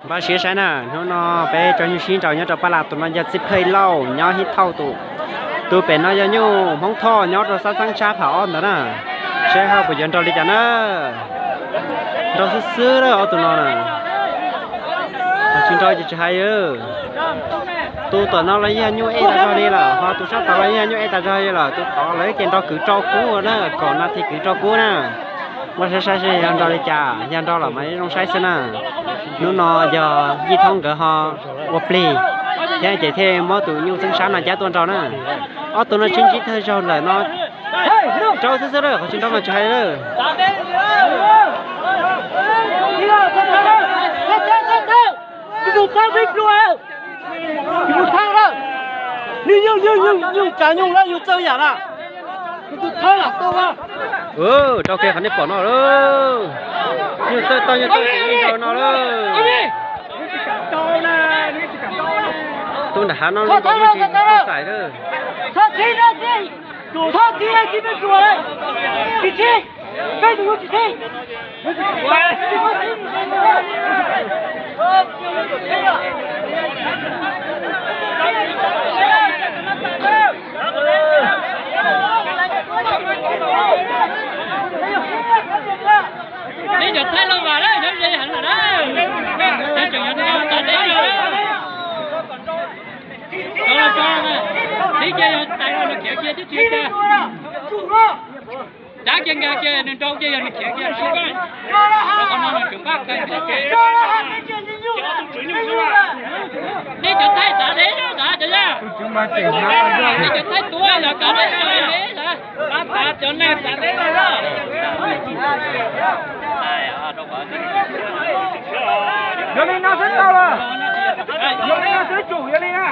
Npaj siab saib na, hnub no peb tso nyuj sib nraus nyob rau pab las. Tus no yog Txij Phaj Lauj nyob Hib Thauj tus. Tus pem no yog nyuj Hmoob Thoj nyob rau sab Xeeb Sab pham ob ntawd na. Saib ho puas yuav nrau li cas na. Nrau xwb xwb lawm ob tus no na. Tsis nrau ces tsis hais. Tus tom no los yog nyuj ej tas zog li lawm, ho tus sab tod los yog nyuj ej tas zog li lawm. Tus tod lawv ces nrau kwv rau kub na, kaum nas this kwv rau kub na. Muab saib saib seb yog nrau li cas, yog nrau los mas zoo saib xwb na. Hnub no yog Yij Thoob nkawd ho ua plig thiab ces thiaj muab tus nyuj Xeeb Sab no cab tuaj nrau na. Ob tug no sib ntsib thawj zaug lawm no. Nrau xwb xwb lawm, qhov tsis nrau mas tsis hais lawm. Rau kiag qhov nej pom no lawm. Nyuj txawj tau nyuj txawj ces nyuj nrau no lawm. Tub nram hav no tsis tau xais lawm. Peb cov Thaib los vam na, nyob ze heev lawm na. Nyob tseem yog nws yog tas deb no na. Cov los tso, peb cia yog tais los nws khiav cia tib tsis cia. Cav kiag nkag kiag nws nrau kiag yog nws khiav kiag sib koj. Qhov no nws tseem npaj kawg. Nej cov Thaib tas deb tas cov yaj. Nej cov Thaib tuag yog tas deb tas deb tas. Pab tas cov neeg tas deb tas. Yog li no xwb tau lawm. Yog li no xwb tsum yog li na.